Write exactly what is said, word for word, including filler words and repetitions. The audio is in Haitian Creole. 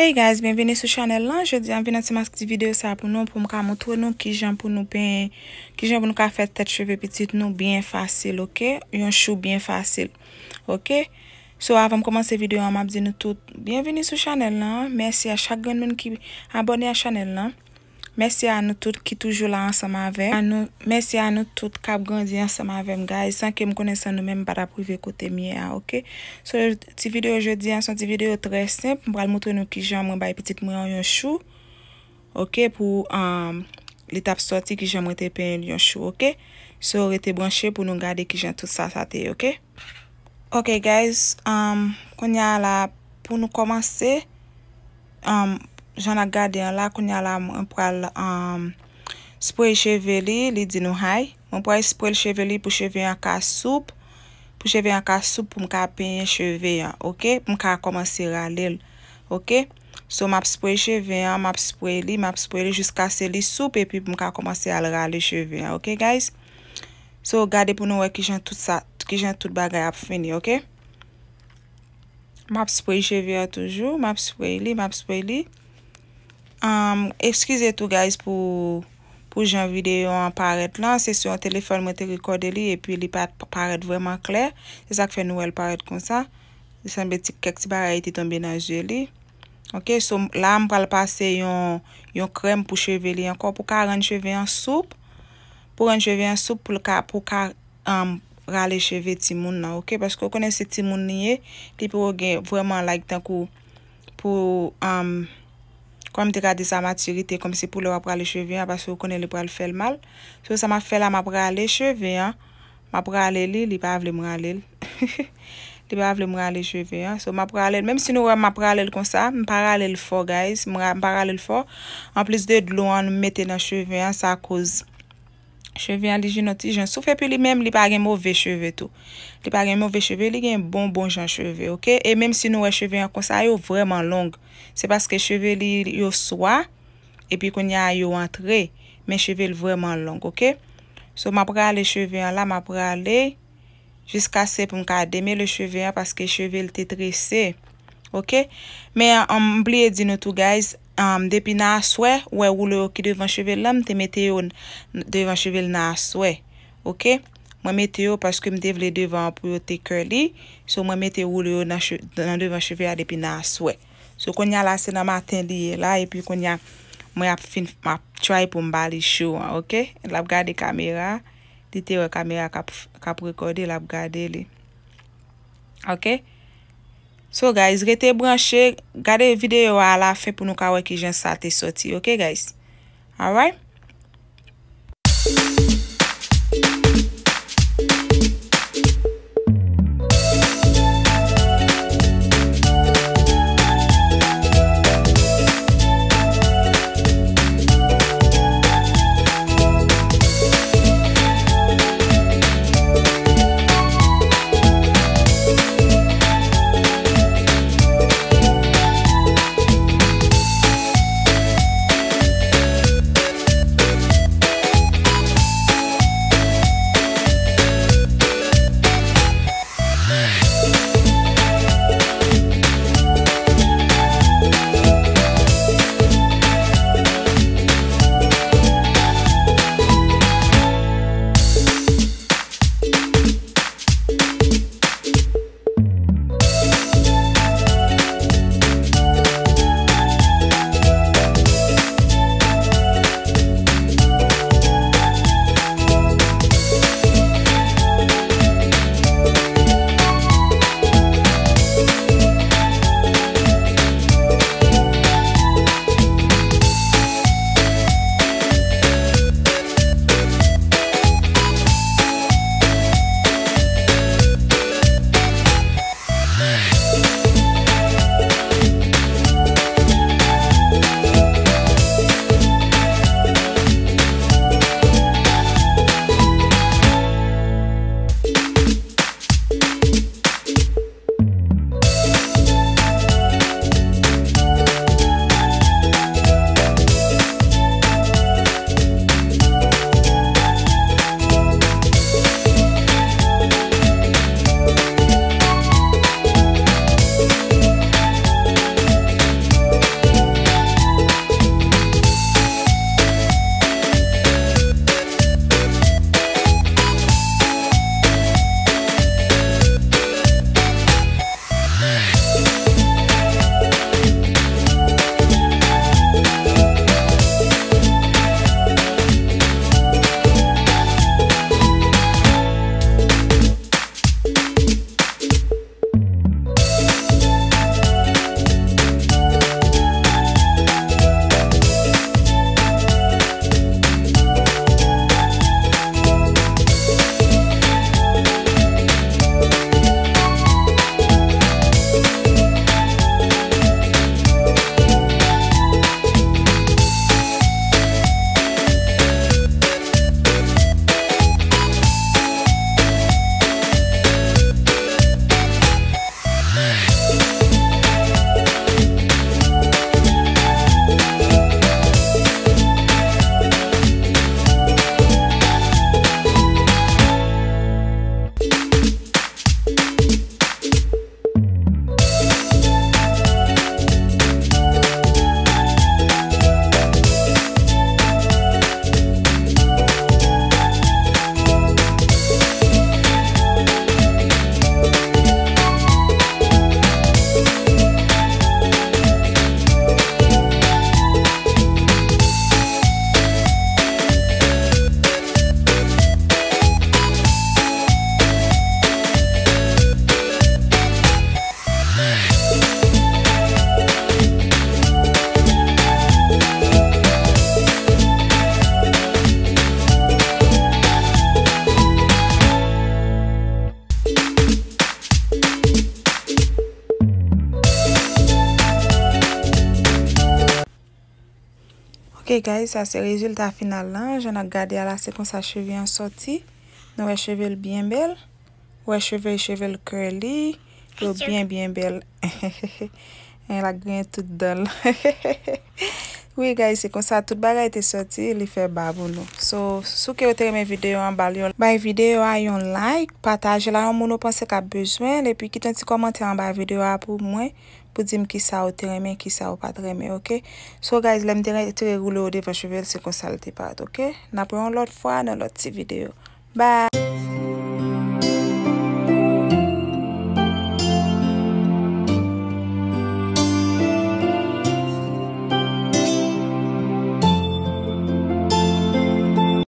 Hey guys, byenvini sou chanèl lan. Jodi a m vin ansanm ak ti videyo sa pou nou, pou m ka montre nou kijan pou nou penyen, kijan pou nou ka fè tèt cheve pitit nou byen fasil, oke? Yon chou byen fasil, oke? So, avan m kòmanse videyo a, m ap di nou tout, byenvini sou chanèl lan. Mèsi a chak grenn moun ki abòne a chanèl lan. Mèsi a nou tout ki toujou la ansanm avè m. A nou, mèsi a nou tout k ap grandi ansanm avè m, guys. San ke m konnen san nou menm, m pa t ap rive kote m ye a, oke? So, ti videyo jodi a, se yon ti videyo trè senp. M pral montre nou kijan mwen bay pitit mwen an yon chou, oke? Pou, um, li t ap sòti, kijan mwen te penyen l yon chou, oke? So, rete branche pou nou gade kijan tout sa, sa te ye, oke? Ok, guys, um, kounye a la, pou nou kòmanse, um, jan n ap gade an la, kounye a la, mwen pral, um, spray cheve li, li di nou hi. Mwen pral spray cheve li pou cheve an ka soup, pou cheve an ka soup, pou m ka penyen cheve an, oke? Pou m ka kòmanse rale l, oke? So, m ap spray cheve an, m ap spray li, m ap spray li jiskaske li soup, epi pou m ka kòmanse al rale cheve an, oke, guys? So, gade pou nou wè kijan tout sa, kijan tout bagay ap fini, oke? M ap spray cheve a toujou, m ap spray li, m ap spray li. Um, eskize tou, guys, pou, pou jan videyo an parèt lan. Se sou yon telefòn mwen te rekòde li, epi li pa t parèt vrèman klè. Se sa k fè nou wè l parèt konsa. Li sanble ti, kèk ti bagay te tonbe nan zye li. Ok, so, la, m pral pase yon, yon krèm pou cheve li ankò, pou ka rann cheve an soup. Pou rann cheve an soup, pou l ka, pou ka, um, rale cheve timoun nan, ok? Paske w konnen se timoun li ye, li poko gen vrèman like tankou pou, um, kòm m te ka di sa, matirite, kòmsi pou lè w ap rale cheve an, paske w konnen li pral fè l mal. So, sa m ap fè la, m ap rale cheve an, m ap rale li, li pa vle m rale l. Li pa vle m rale cheve an. So, m ap rale l. Menm si nou wè m ap rale l konsa, m pa rale l fò, guys. M ra-, m pa rale l fò. Anplis de dlo an m mete nan cheve an, sa koz cheve an li jwenn yon ti jan souf. Epi li menm, li pa gen move cheve tou. Li pa gen move cheve, li gen bon, bon jan cheve, ok? E menm si nou wè cheve an konsa, yo vrèman long. Se paske cheve li, yo swa, epi kounye a yo antre, men cheve l vrèman long, ok? So, m ap rale cheve an la, m ap rale jiskaske pou m ka demele cheve an paske cheve l te trese, ok? Men, um, m bliye di nou tou, guys, um, depi nan aswè, ou wè woulo yo ki devan cheve l lan, m te mete yo n-, devan cheve l nan aswè, ok? Mwen mete yo paske m te vle devan an pou yo te curly, so mwen mete woulo yo nan che-, nan devan cheve a depi nan aswè. So, kounye a la, se nan maten li ye la, epi kounye a, mwen ap fin, m ap try pou m ba li cho an, ok? L ap gade kamera, li te wè kamera k ap, k ap rekòde, l ap gade li. Ok? So, guys, rete branche, gade videyo a alafen pou nou ka wè kijan sa te sòti, ok, guys? Alright? E guys, sa se rezilta final lan. Jan n ap gade a la, se konsa cheve an sòti. Nou wè cheve l byen bèl. Ou wè cheve, cheve l curly. Yo byen, byen bèl. L ap griyen tout dan l. Wi guys, se konsa tout bagay te sòti, li fè ba pou nou. So, si w te renmen videyo an, ba l yon, bay videyo a yon like, pataje l a yon moun ou panse k ap bezwen l, epi kite yon ti kòmantè anba videyo a pou mwen, pou di m kisa ou te renmen, kisa ou pa t renmen, oke? So guys, lè m te retire roulo yo devan cheve l, se konsa l te parèt, oke? N ap wè yon lòt fwa nan lòt ti videyo. Bye!